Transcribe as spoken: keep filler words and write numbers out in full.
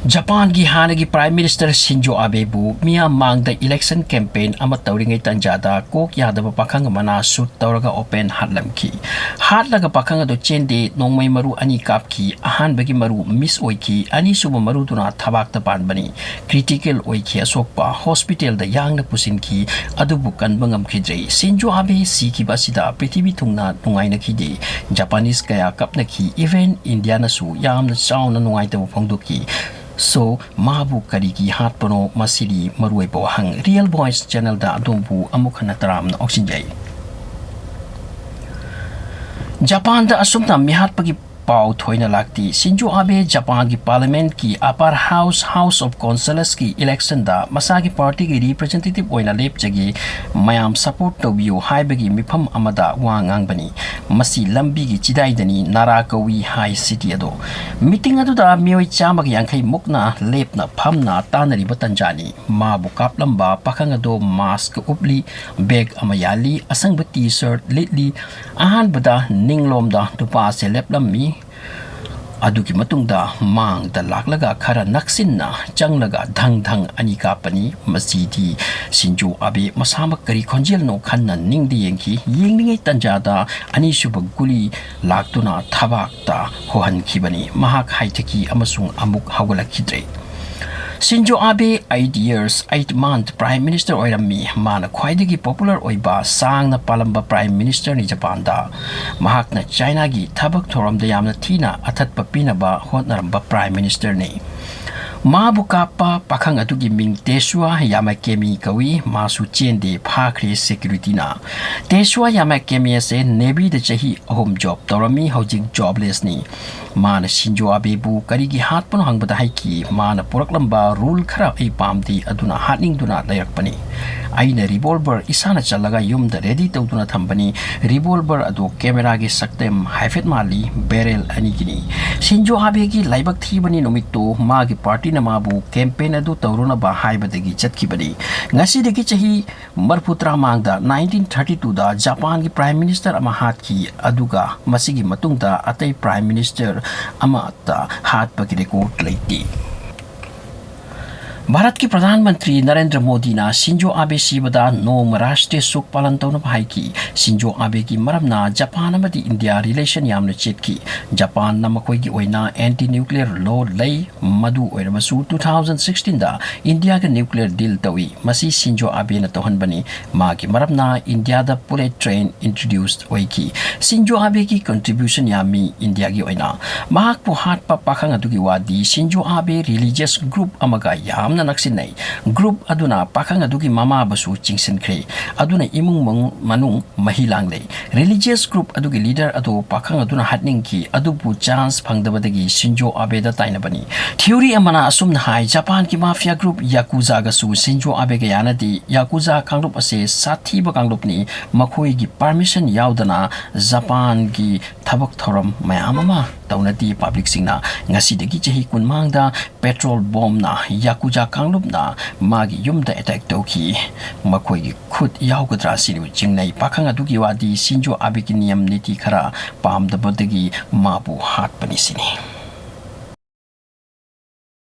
ꯖꯄꯥꯟꯒꯤ ꯍꯥꯟꯅꯒꯤ Prime Minister ꯁꯤꯟꯖꯣ ꯑꯥꯕꯦꯕꯨ ꯃꯤꯌꯥꯝ ꯃꯥꯡꯗ election campaign ꯑꯃ ꯇꯧꯔꯤꯉꯩ ꯇꯥꯟꯖꯥꯗ ꯀꯣꯛ ꯌꯥꯗꯕ ꯄꯥꯈꯪ ꯑꯃꯅ shoot ꯇꯧꯔꯒ open ꯍꯥꯠꯂꯝꯈꯤ꯫ ꯍꯥꯠꯂꯒ ꯄꯥꯈꯪ ꯑꯗꯨ ꯆꯦꯟꯗꯦ, ꯅꯣꯡꯃꯩ ꯃꯔꯨ ꯑꯅꯤ ꯀꯥꯞꯈꯤ꯫ ꯑꯍꯥꯟꯕꯒꯤ ꯃꯔꯨ miss ꯑꯣꯏꯈꯤ, ꯑꯅꯤꯁꯨꯕ ꯃꯔꯨꯗꯨꯅ ꯊꯕꯥꯛꯇ ꯄꯥꯟꯕꯅꯤ꯫ Critical ꯑꯣꯏꯈꯤ ꯑꯁꯣꯛꯄ, hospitalꯗ ꯌꯥꯡꯅ ꯄꯨꯁꯤꯟꯈꯤ, ꯑꯗꯨꯕꯨ ꯀꯟꯕ ꯉꯝꯈꯤꯗ꯭ꯔꯦ꯫ ꯁꯤꯟꯖꯣ ꯑꯥꯕꯦ ꯁꯤꯈꯤꯕ ꯑꯁꯤꯗ ꯄ꯭ꯔꯤꯊꯤꯕꯤ ꯊꯨꯡꯅ ꯅꯨꯡꯉꯥꯏꯅꯈꯤꯗꯦ꯫ Japanese ꯀꯌꯥ ꯀꯞꯅꯈꯤ, even Indiaꯅꯁꯨ ꯌꯥꯝꯅ ꯆꯥꯎꯅ ꯅꯨꯡꯉꯥꯏꯇꯕ ꯐꯣꯡꯗꯣꯛꯈꯤ꯫ So, ꯃꯥꯕꯨ ꯀꯔꯤꯒꯤ ꯍꯥꯠꯄꯅꯣ? ꯃꯁꯤꯗꯤ ꯃꯔꯨꯑꯣꯏꯕ ꯋꯥꯍꯪ꯫ Real Voice channelꯗ ꯑꯗꯣꯝꯕꯨ ꯑꯃꯨꯛ ꯍꯟꯅ ꯇꯔꯥꯝꯅ ꯑꯣꯛꯁꯤꯟꯖꯩ꯫ ꯖꯄꯥꯟꯗ ꯑꯁꯨꯝꯅ ꯃꯤꯍꯥꯠꯄꯒꯤ ꯄꯥꯎ ꯊꯣꯏꯅ ꯂꯥꯛꯇꯦ꯫ ꯁꯤꯟꯖꯣ ꯑꯥꯕꯦ ꯖꯄꯥꯟꯒꯤ parliamentꯀꯤ upper house, House of Councilsꯀꯤ electionꯗ ꯃꯁꯥꯒꯤ partyꯒꯤ representative ꯑꯣꯏꯅ ꯂꯦꯞꯆꯒꯦ, ꯃꯌꯥꯝ support ꯇꯧꯕꯤꯌꯨ ꯍꯥꯏꯕꯒꯤ ꯃꯤꯐꯝ ꯑꯃꯗ ꯋꯥ ꯉꯥꯡꯕꯅꯤ꯫ ꯃꯁꯤ ꯂꯝꯕꯤꯒꯤ ꯆꯤꯗꯥꯏꯗꯅꯤ, ꯅꯥꯔꯥ ꯀꯧꯏ ꯍꯥꯏ city ꯑꯗꯣ꯫ Meeting ꯑꯗꯨꯗ ꯃꯤꯑꯣꯏ ꯆꯥꯝꯃꯒ ꯌꯥꯡꯈꯩ ꯃꯨꯛꯅ ꯂꯦꯞꯅ ꯐꯝꯅ ꯇꯥꯟꯅꯔꯤꯕ ꯇꯟꯖꯥꯅꯤ꯫ ꯃꯥꯕꯨ ꯀꯥꯞꯂꯝꯕ ꯄꯥꯈꯪ ꯑꯗꯣ mask ꯎꯞꯂꯤ, bag ꯑꯃ ꯌꯥꯜꯂꯤ, ꯑꯁꯪꯕ T-shirt ꯂꯤꯠꯂꯤ꯫ ꯑꯍꯥꯟꯕꯗ ꯅꯤꯡꯂꯣꯝꯗ ꯅꯨꯄꯥ ꯑꯁꯦ ꯂꯦꯞꯂꯝꯃꯤ꯫ ꯑꯗꯨꯒꯤ ꯃꯇꯨꯡꯗ ꯃꯥꯡꯗ ꯂꯥꯛꯂꯒ ꯈꯔ ꯅꯛꯁꯤꯟꯅ ꯆꯪꯂꯒ ꯙꯪ ꯙꯪ ꯑꯅꯤ ꯀꯥꯞꯄꯅꯤ꯫ ꯃꯁꯤꯗꯤ ꯁꯤꯟꯖꯣ ꯑꯥꯕꯦ ꯃꯁꯥꯃꯛ ꯀꯔꯤ ꯈꯣꯟꯖꯦꯜꯅꯣ ꯈꯟꯅ ꯅꯤꯡꯗ ꯌꯦꯡꯈꯤ꯫ ꯌꯦꯡꯂꯤꯉꯩ ꯇꯟꯖꯥꯗ ꯑꯅꯤꯁꯨꯕ ꯒꯨꯂꯤ ꯂꯥꯛꯇꯨꯅ ꯊꯕꯥꯛꯇ ꯍꯣꯍꯟꯈꯤꯕꯅꯤ꯫ ꯃꯍꯥꯛ ꯍꯥꯏꯊꯈꯤ ꯑꯃꯁꯨꯡ ꯑꯃꯨꯛ ꯍꯧꯒꯠꯂꯛꯈꯤꯗ꯭ꯔꯦ꯫ ꯁꯤꯟꯖꯣ ꯑꯥꯕꯦ eight years, eight month Prime Minister ꯑꯣꯏꯔꯝꯃꯤ꯫ ꯃꯥꯅ ꯈ꯭ꯋꯥꯏꯗꯒꯤ popular ꯑꯣꯏꯕ, ꯁꯥꯡꯅ ꯄꯥꯜꯂꯝꯕ Prime Ministerꯅꯤ ꯖꯄꯥꯟꯗ꯫ ꯃꯍꯥꯛꯅ ꯆꯥꯏꯅꯥꯒꯤ ꯊꯕꯛ ꯊꯧꯔꯝꯗ ꯌꯥꯝꯅ ꯊꯤꯅ ꯑꯊꯠꯄ ꯄꯤꯅꯕ ꯍꯣꯠꯅꯔꯝꯕ Prime Ministerꯅꯤ꯫ ꯃꯥꯕꯨ ꯀꯥꯞꯄ ꯄꯥꯈꯪ ꯑꯗꯨꯒꯤ ꯃꯤꯡ ꯇꯦꯁꯨꯋꯥ ꯌꯥꯃꯥꯀꯦꯃꯤ ꯀꯧꯏ꯫ ꯃꯥꯁꯨ ꯆꯦꯟꯗꯦ, ꯐꯥꯈ꯭ꯔꯦ securityꯅ꯫ ꯇꯦꯁꯨꯋꯥ ꯌꯥꯃꯥꯀꯦꯃꯤ ꯑꯁꯦ Navyꯗ ꯆꯍꯤ ꯑꯍꯨꯝ job ꯇꯧꯔꯝꯃꯤ, ꯍꯧꯖꯤꯛ joblessꯅꯤ꯫ ꯃꯥꯅ ꯁꯤꯟꯖꯣ ꯑꯥꯕꯦꯕꯨ ꯀꯔꯤꯒꯤ ꯍꯥꯠꯄꯅꯣ ꯍꯪꯕꯗ ꯍꯥꯏꯈꯤ, "ꯃꯥꯅ ꯄꯨꯔꯛꯂꯝꯕ rule ꯈꯔ ꯑꯩ ꯄꯥꯝꯗꯦ, ꯑꯗꯨꯅ ꯍꯥꯠꯅꯤꯡꯗꯨꯅ ꯂꯩꯔꯛꯄꯅꯤ꯫ ꯑꯩꯅ revolver ꯏꯁꯥꯅ ꯆꯜꯂꯒ ꯌꯨꯝꯗ ready ꯇꯧꯗꯨꯅ ꯊꯝꯕꯅꯤ꯫ Revolver ꯑꯗꯨ cameraꯒꯤ ꯁꯛꯇꯝ ꯍꯥꯏꯐꯦꯠ ꯃꯥꯜꯂꯤ, barrel ꯑꯅꯤꯒꯤꯅꯤ꯫" ꯁꯤꯟꯖꯣ ꯑꯥꯕꯦꯒꯤ ꯂꯥꯏꯕꯛ ꯊꯤꯕꯅꯤ, ꯅꯨꯃꯤꯠꯇꯨ ꯃꯥꯒꯤ partyꯅ ꯃꯥꯕꯨ campaign ꯑꯗꯨ ꯇꯧꯔꯨꯅꯕ ꯍꯥꯏꯕꯗꯒꯤ ꯆꯠꯈꯤꯕꯅꯤ꯫ ꯉꯁꯤꯗꯒꯤ ꯆꯍꯤ ꯃꯔꯤꯐꯨꯇꯔꯥ ꯃꯥꯡꯗ nineteen thirty twoꯗ ꯖꯄꯥꯟꯒꯤ Prime Minister ꯑꯃ ꯍꯥꯠꯈꯤ, ꯑꯗꯨꯒ ꯃꯁꯤꯒꯤ ꯃꯇꯨꯡꯗ ꯑꯇꯩ Prime Minister ꯑꯃꯠꯇ ꯍꯥꯠꯄꯒꯤ record ꯂꯩꯇꯦ꯫ ꯚꯥꯔꯠꯀꯤ ꯄ꯭ꯔꯙꯥꯟ ꯃꯟꯇ꯭ꯔꯤ ꯅꯔꯦꯟꯗ꯭ꯔ ꯃꯣꯗꯤꯅ ꯁꯤꯟꯖꯣ ꯑꯥꯕꯦ ꯁꯤꯕꯗ ꯅꯣꯡꯃ ꯔꯥꯁꯇ꯭ꯔꯤꯌ ꯁꯣꯛ ꯄꯥꯂꯟ ꯇꯧꯅꯕ ꯍꯥꯏꯈꯤ꯫ ꯁꯤꯟꯖꯣ ꯑꯥꯕꯦꯒꯤ ꯃꯔꯝꯅ ꯖꯄꯥꯟ ꯑꯃꯗꯤ ꯏꯟꯗꯤꯌꯥ ꯔꯤꯂꯦꯁꯟ ꯌꯥꯝꯅ ꯆꯦꯠꯈꯤ꯫ ꯖꯄꯥꯟꯅ ꯃꯈꯣꯏꯒꯤ ꯑꯣꯏꯅ ꯑꯦꯟꯇꯤ ꯅ꯭ꯌꯨꯀ꯭ꯂꯤꯌꯔ ꯂꯣ ꯂꯩ꯫ ꯃꯗꯨ ꯑꯣꯏꯔꯕꯁꯨ, ꯇꯨ ꯊꯥꯎꯖꯟ ꯁꯤꯛꯁꯇꯤꯟꯗ ꯏꯟꯗꯤꯌꯥꯒ ꯅ꯭ꯌꯨꯀ꯭ꯂꯤꯌꯔ ꯗꯤꯜ ꯇꯧꯏ꯫ ꯃꯁꯤ ꯁꯤꯟꯖꯣ ꯑꯥꯕꯦꯅ ꯇꯧꯍꯟꯕꯅꯤ꯫ ꯃꯥꯒꯤ ꯃꯔꯝꯅ ꯏꯟꯗꯤꯌꯥꯗ ꯕꯨꯂꯦꯠ ꯇ꯭ꯔꯦꯟ ꯏꯟꯇ꯭ꯔꯣꯗ꯭ꯌꯨꯁ ꯑꯣꯏꯈꯤ꯫ ꯁꯤꯟꯖꯣ ꯑꯥꯕꯦꯒꯤ ꯀꯟꯇ꯭ꯔꯤꯕ꯭ꯌꯨꯁꯟ ꯌꯥꯝꯃꯤ ꯏꯟꯗꯤꯌꯥꯒꯤ ꯑꯣꯏꯅ꯫ ꯃꯍꯥꯛꯄꯨ ꯍꯥꯠꯄ ꯄꯥꯈꯪ ꯑꯗꯨꯒꯤ ꯋꯥꯗꯤ ꯁꯤꯟꯖꯣ ꯑꯥꯕꯦ ꯔꯤꯂꯤꯖꯤꯌꯁ ꯒ꯭ꯔꯨꯞ ꯑꯃꯒ ꯌꯥꯝꯅ ꯅꯛꯁꯤꯟꯅꯩ꯫ ꯒ꯭ꯔꯨꯞ ꯑꯗꯨꯅ ꯄꯥꯈꯪ ꯑꯗꯨꯒꯤ ꯃꯃꯥꯕꯨꯁꯨ ꯆꯤꯡꯁꯤꯟꯈ꯭ꯔꯦ꯫ ꯑꯗꯨꯅ ꯏꯃꯨꯡ ꯃꯅꯨꯡ ꯃꯍꯤ ꯂꯥꯡꯂꯦ꯫ ꯔꯤꯂꯤꯖꯤꯌꯁ ꯒ꯭ꯔꯨꯞ ꯑꯗꯨꯒꯤ ꯂꯤꯗꯔ ꯑꯗꯨ ꯄꯥꯈꯪ ꯑꯗꯨꯅ ꯍꯥꯠꯅꯤꯡꯈꯤ, ꯑꯗꯨꯕꯨ ꯆꯥꯟꯁ ꯐꯪꯗꯕꯗꯒꯤ ꯁꯤꯟꯖꯣ ꯑꯥꯕꯦꯗ ꯇꯥꯏꯅꯕꯅꯤ꯫ ꯊꯤꯑꯣꯔꯤ ꯑꯃꯅ ꯑꯁꯨꯝꯅ ꯍꯥꯏ, ꯖꯄꯥꯟꯒꯤ ꯃꯥꯐꯤꯌꯥ ꯒ꯭ꯔꯨꯞ ꯌꯥꯀꯨꯖꯥꯒꯁꯨ ꯁꯤꯟꯖꯣ ꯑꯥꯕꯦꯒ ꯌꯥꯅꯗꯦ꯫ ꯌꯥꯀꯨꯖꯥ ꯀꯥꯡꯂꯨꯞ ꯑꯁꯤ ꯁꯥꯊꯤꯕ ꯀꯥꯡꯂꯨꯞꯅꯤ꯫ ꯃꯈꯣꯏꯒꯤ ꯄꯥꯔꯃꯤꯁꯟ ꯌꯥꯎꯗꯅ ꯖꯄꯥꯟꯒꯤ ꯊꯕꯛ ꯊꯧꯔꯝ ꯃꯌꯥꯝ ꯑꯃ ꯇꯧꯅꯗꯦ꯫ ꯄꯕ꯭ꯂꯤꯛꯁꯤꯡꯅ ꯉꯁꯤꯗꯒꯤ ꯆꯍꯤ ꯀꯨꯟ ꯃꯃꯥꯡꯗ ꯄꯦꯇ꯭ꯔꯣꯜ ꯕꯣꯝꯅ ꯌꯥꯀꯨꯖꯥ ꯀꯥꯡꯂꯨꯞꯅ ꯃꯥꯒꯤ ꯌꯨꯝꯗ ꯑꯦꯇꯦꯛ ꯇꯧꯈꯤ꯫ ꯃꯈꯣꯏꯒꯤ ꯈꯨꯠ ꯌꯥꯎꯒꯗ꯭ꯔꯥ ꯁꯤꯕꯨ ꯆꯤꯡꯅꯩ꯫ ꯄꯥꯈꯪ ꯑꯗꯨꯒꯤ ꯋꯥꯗꯤ ꯁꯤꯟꯖꯣ ꯑꯥꯕꯦꯒꯤ ꯅꯤꯌꯝ ꯅꯤꯇꯤ ꯈꯔ ꯄꯥꯝꯗꯕꯗꯒꯤ ꯃꯥꯕꯨ ꯍꯥꯠꯄꯅꯤ ꯁꯤꯅꯤ꯫